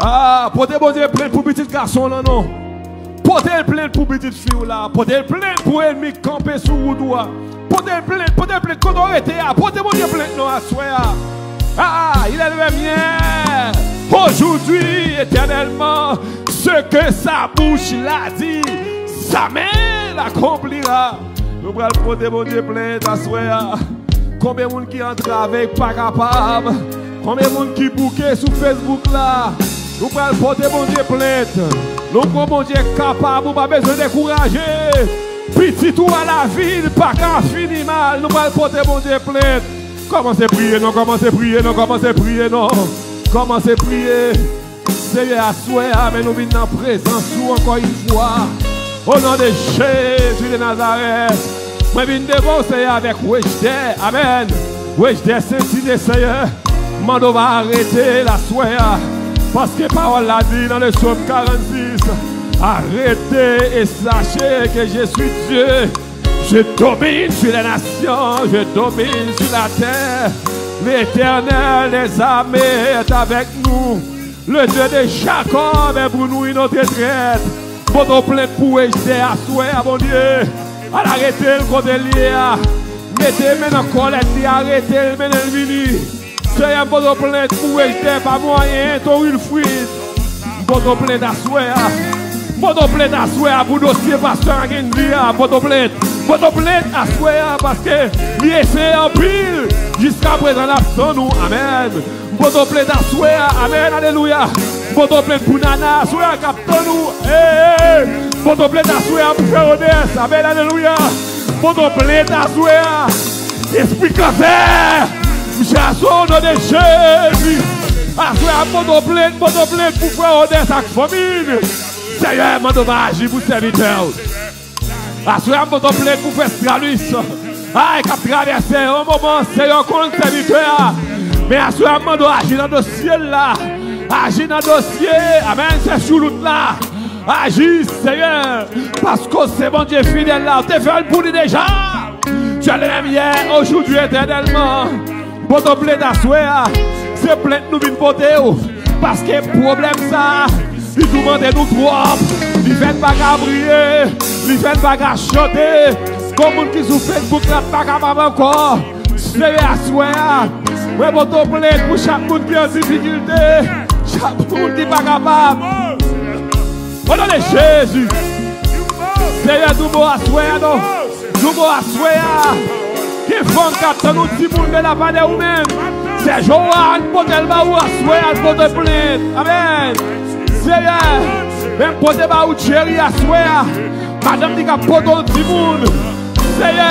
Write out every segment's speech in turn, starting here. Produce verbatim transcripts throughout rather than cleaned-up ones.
Ah, pote Bondye plent pou pitit gason w lan non. Pote l plent pou pitit fi w la. Pote l plent pou ènmi k kanpe sou wout ou a. Pote l plent, pote l plent kote w rete a. Pote Bondye plent non aswè a. Ah, il est le même hier, aujourd'hui, éternellement. Ce que sa bouche la dit, sa men l akonplira. Nou pral pote Bondye plent aswè a. Konbyen moun ki antrave k pa kapab? Konbyen moun ki bouke sou Facebook la? Nou pral pote Bondye plent. Nou pran Bondye kapab, ou pa bezwen dekouraje. Pitit ou a lavi, li pa ka fini mal. Nou pral pote Bondye plent. Kòmanse priye non, kòmanse priye non, kòmanse priye non. Kòmanse priye. Senyè, aswè a, men nou vin nan prezans ou ankò yon fwa. O non de Jezi de Nazarèt, mwen vin devan w, Senyè, avèk rejtè. Amèn. Rejtè sentite, Senyè. Mande w pa arete l aswè a. Paske pawòl la di nan le Sòm karannsis, arrêtez et sachez que je suis Dieu. Je domine sur les nations, je domine sur la terre. L'Éternel des armées est avec nous. Le Dieu de Jacob est pour nous une autre retraite. Pote w plent pou rejtè aswè a, Bondye. Al arete l kote l ye a. Mete men nan kòlèt li, arete l, mennen l vini. Senyè, m pote w plent pou rejtè pa mwayen Tori Wilfrid. M pote w plent aswè a. M pote w plent aswè a pou dosye pastè Mackendy a. M pote w plent. M pote w plent aswè a paske li eseye anpil. Jiska prezan, n ap tann ou. Amèn. M pote w plent aswè a. Amèn. Alelouya. M pote w plent pou Nana aswè a k ap tann ou. Hey! M pote w plent aswè a pou frè Rodès. Amèn. Alelouya. M pote w plent aswè a. Espri kansè, m chase w o non de Jezi. Aswè a, m pote w plent, m pote w plent pou frè Rodès ak fanmi l. Senyè, mande w pa aji pou sèvitè w. Aswè a, m pote w plent pou frè Stralis. Ay, k ap travèse yon moman, Senyè, w konn sèvitè a. Men aswè a, m mande w aji nan dosye l la. Aji nan dosye, amèn, se choulout la. Aji, Senyè, paske w se Bondye fidèl la, w te fè l pou li deja. Tu es le même hier, aujourd'hui, éternellement. Pote w plent aswè a, se plent nou vin pote w. Paske pwoblèm sa, li toumante nou twòp. Li fè n pa ka priye, li fè n pa ka chante. Kon moun ki sou Facebook la pa kapab ankò. Senyè, aswè a, mwen pote w plent pou chak moun ki an difikilte, chak moun ki pa kapab. O non de Jezi. Senyè, di mo aswè a non. Di mo aswè a. Gen fanm k ap tann yon timoun de la pa de ou menm. Sè Joanne pote l ba ou aswè a, l pote plent. Amèn. Senyè, men m pote ba ou Thierry aswè a. Madanm li k ap pote yon timoun. Senyè,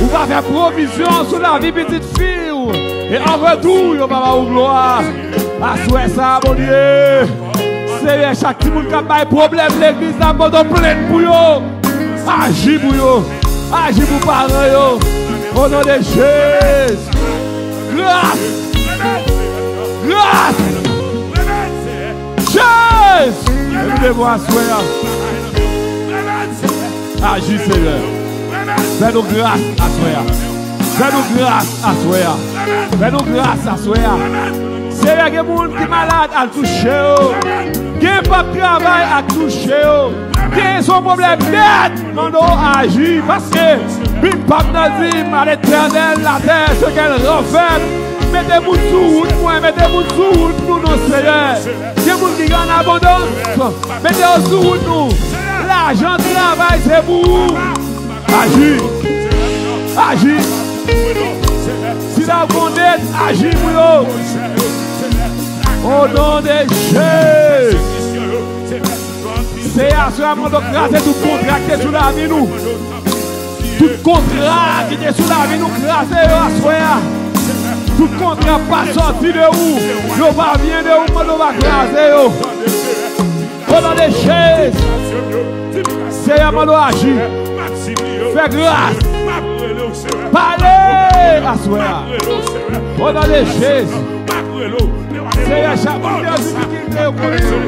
ou va fè pwovizyon sou lavi pitit fi w. E an retou, yo va ba ou glwa. Aswè sa, Bondye. Senyè, chak timoun k ap bay pwoblèm legliz la, pote w plent pou yo. Aji pou yo. Aji pou paran yo. O non de Jezi. Gras. Gras. Jezi! Leve vwa aswè a. Aji, Senyè. Fè nou gras aswè a. Fè nou gras aswè a. Fè nou gras aswè a. Senyè, gen moun ki malad, al touche yo. Gen p ap travay, al touche yo. Gen yon pwoblèm nèt. Mande w aji, paske Bib pa m nan di m, à l'Éternel la terre, ce qu'elle renferme. Mete moun sou wout mwen, mete moun sou wout nou non, Senyè. Gen moun ki gen an abondans, mete yo sou wout nou. Lajan travay se pou ou. Aji. Aji. Si la konnet, aji pou yo. O non de Jezi. Senyè, aswè a, mande w kraze tout kontra ki te sou lavi nou. Tout kontra ki te sou lavi nou, kraze yo aswè a. Tout kontra pa sòti de ou, yo pa vyen de ou, mande w pa kraze yo. O non de Jezi. Senyè, mande w aji. Fè gras. Pale aswè a. O non de Jezi. Senyè, chak moun ki an difikilte, yo konnen yo.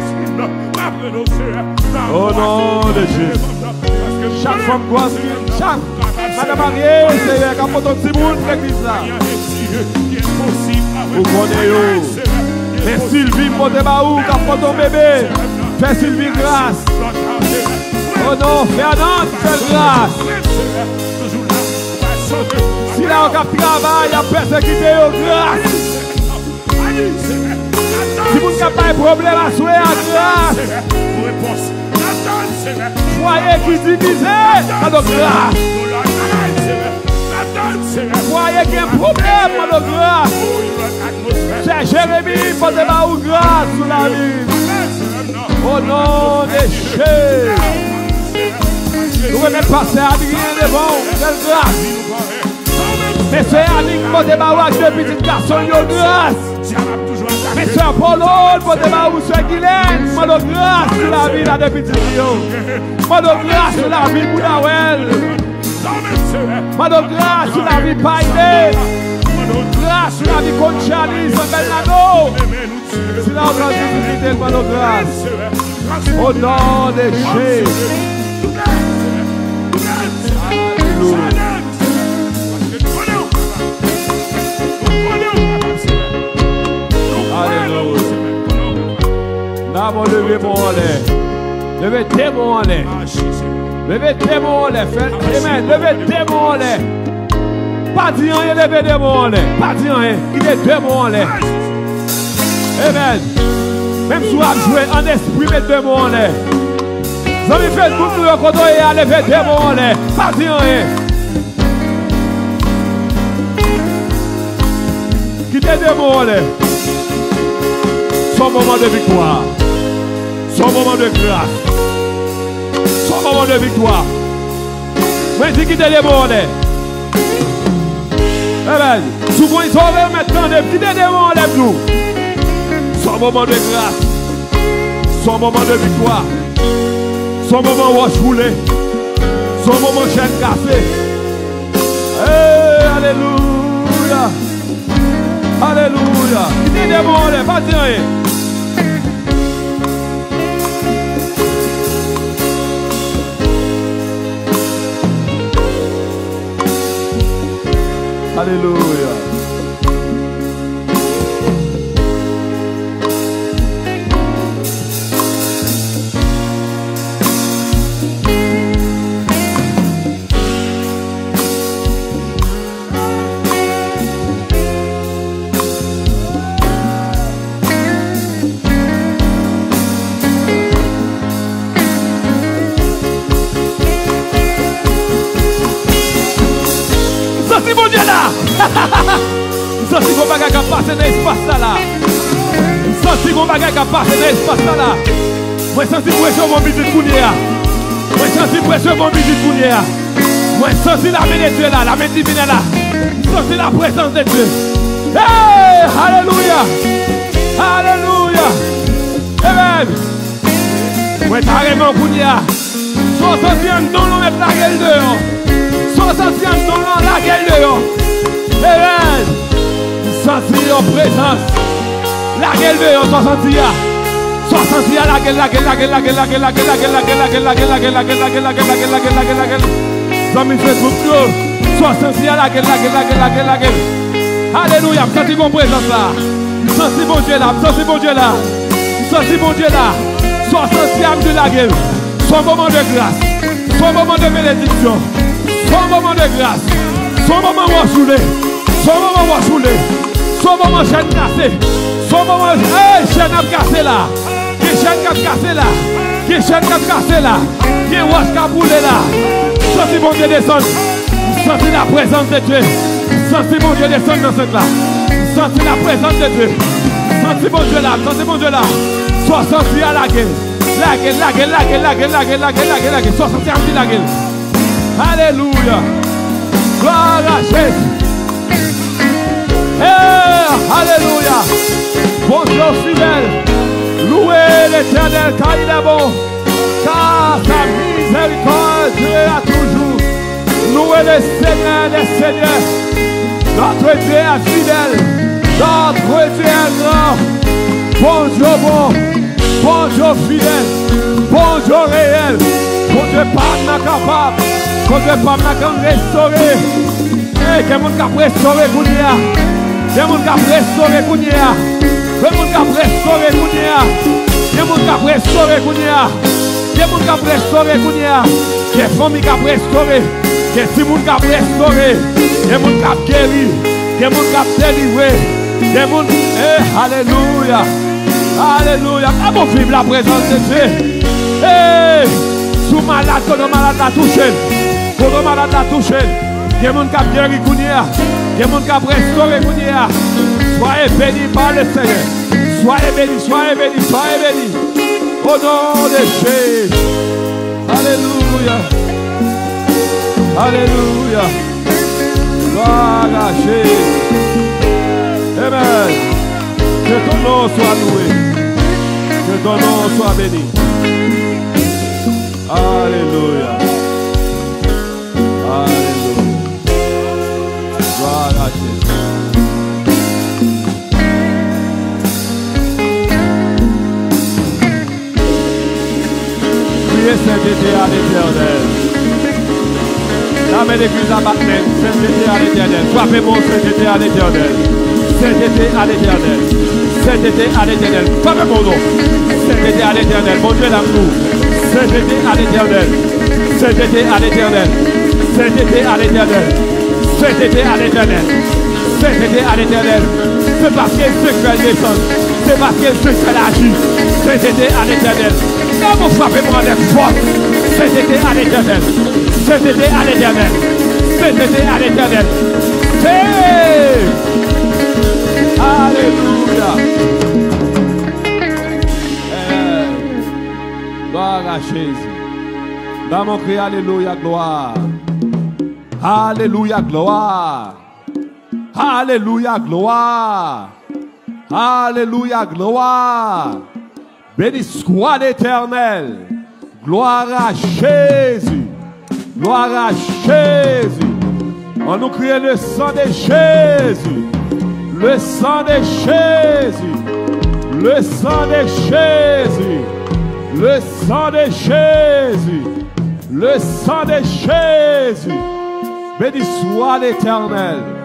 O non de Jezi. Chak fanm gwaz, chak madanm marye, Senyè, k ap pote yon timoun legliz la. Ou konnen yo. Men Sylvie, m pote ba ou, k ap pote yon bebe. Fè Sylvie gras. O non, Fernand, fè l gras. Sila yo k ap travay, y ap pèsekite yo, gras. Timoun k ap bay pwoblèm aswè a, gras. Fwaye ki divize, mande gras. Fwaye gen pwoblèm, mande gras. Sè Jeremi, pote ba ou gras sou lavi. O non de Jezi. Nou remèt pastè Adrien devan w, fè l gras. Men sè Anik pote ba ou ak de pitit gason l yo gras. Men sè Polo pote ba ou sè Gilèn, mande gras sou lavi l a de pitit li yo. Mande gras sou lavi Boudawèl. Mande gras sou lavi Payne. Gras sou lavi Konchali, Zanbèl Nano. Si la w ka vizite l, mande gras. O non de Jezi. Alelouya. Alelouya. N a bon leve bon anlè. Leve de bon anlè. Leve de bon anlè. Fè, amen. Leve de bon anlè. Pa di anyen, leve de bon anlè. Pa di anyen. Kite de bon anlè. Amen. Menm si w ap jwe an espri, met de bon anlè. Zanmi Facebook nou yo, kote w ye a, leve de bon anlè. Pa di anyen. Kite de bon anlè. Se yon moman de viktwa. Se yon moman de gras. Se yon moman de viktwa. Mwen di kite de bon anlè. Amen. Si w gon zòrèy ou mèt tande, kite de bon anlè tou. Se yon moman de gras. Se yon moman de viktwa. Se yon moman wòch boule. Se yon moman chèn kase. Hey, alelouya. Alelouya. Kite de bon anlè, pa di anyen. Alelouya. M santi Bondye la. M santi gon bagay k ap pase nan espas la la. M santi gon bagay k ap pase nan espas la la. Mwen santi m resevwa yon vizit kounye a. Mwen santi m resevwa yon vizit kounye a. Mwen santi lame de Dye la, lame divin la. M santi laprezans de Dye. Hey! Alelouya! Alelouya! Amen! Mwen ta renmen w kounye a. Sa w santi anndan w lan, mèt lage l deyò. Sa w santi anndan w lan, lage l deyò. Amen! M santi yon prezans. Lage l deyò, sa w santi a. Sa w santi a, lage l, lage l, lage l. Zanmi Facebook yo, sa w santi a, lage l, lage l, lage l, lage l, lage l. Alelouya, m santi gon prezans la. M santi Bondye la, m santi Bondye la. M santi Bondye la. Sa w santi a, m di lage l. Se yon moman de gras. Se yon moman de benediksyon. Se yon moman de gras. Se yon moman wòch boule. Se yon moman wòch boule. Se yon moman chèn kase. Se yon moman, ey, chèn ap kase la. Gen chèn k ap kase la. Gen chèn k ap kase la. Gen wòch k ap boule la. M santi Bondye desann. M santi laprezans de Dye. M santi Bondye desann nan sant la. M santi laprezans de Dye. M santi Bondye la. M santi Bondye la. Sa w santi a, lage l. Lage l, lage l, lage l, lage l, lage l, lage l, lage l, lage l. Sa w santi a, m di lage l. Alelouya. Glwa a Jezi. Hey, alelouya. Bondye w fidèl. Louez l'Éternel, car il est bon, car sa miséricorde durera toujours. Louez le Seigneur des seigneurs. Notre Dieu est fidèle. Notre Dieu est grand. Bondye w bon. Bondye w fidèl. Bondye w reyèl. Bondye pa m nan kapab. Bondye pa m nan ka restore. Ey, gen moun k ap restore kounye a. Gen moun k ap restore kounye a. Gen moun k ap restore kounye a. Gen moun k ap restore kounye a. Gen moun k ap restore kounye a. Gen fanmi k ap restore. Gen timoun k ap restore. Gen moun k ap geri. Gen moun k ap delivre. Gen moun, eh, alelouya. Alelouya. Ka bon viv la prezans de Dye. Eh, si w malad, kote malad la touche l. Kote malad la touche l. Gen moun k ap geri kounye a. Gen moun k ap restore kounye a. Soyez bénis par le Seigneur. Soyez bénis, soyez bénis, soyez bénis. Au nom de Jésus. Alelouya. Alelouya. Gloire à Jésus. Amen. Que ton nom soit loué. Que ton nom soit béni. Alelouya. Alelouya. Gloire à Jésus. Kriye sentete a Letènèl. Lame legliz la bat men. Sentete a Letènèl. Frape men w, sentete a Letènèl. Sentete a Letènèl. Sentete a Letènèl. Frape men w non. Sentete a Letènèl. Bondye la pou. Sentete a Letènèl. Sentete a Letènèl. Sentete a Letènèl. Sentete a Letènèl. Sentete a Letènèl. Se paske l se fè l desann. Se paske l se fè l aji. Sentete a Letènèl. Lè mwen frape mwen avèk fòs. Sentete a Letènèl. Sentete a Letènèl. Sentete a Letènèl. Se. Alelouya. Eh, gloire à Jésus. Ba mwen kri alelouya, glwa. Alelouya, glwa. Alelouya, glwa. Alelouya, glwa. Béni soit l'Éternel. Gloire à Jésus. Gloire à Jésus. Annou kriye le sang de Jésus. Le sang de Jésus. Le sang de Jésus. Le sang de Jésus. Le sang de Jésus. Béni soit l'Éternel.